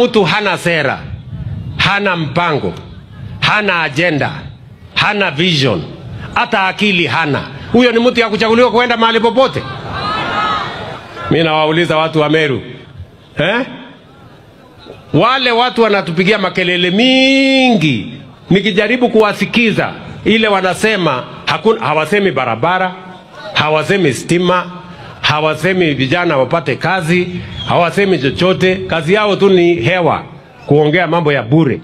mtu hana sera, hana mpango, hana agenda, hana vision, hata akili hana, huyo ni mtu ya kuchaguliwa kuenda mahali popote? Mimi nawauliza watu wa Meru, Wale watu wanatupigia makelele mingi, nikijaribu kuwasikiza ile wanasema, hakuna, hawasemi barabara, hawasemi stima, hawasemi vijana wapate kazi, hawasemi chochote. Kazi yao tu ni hewa, kuongea mambo ya bure.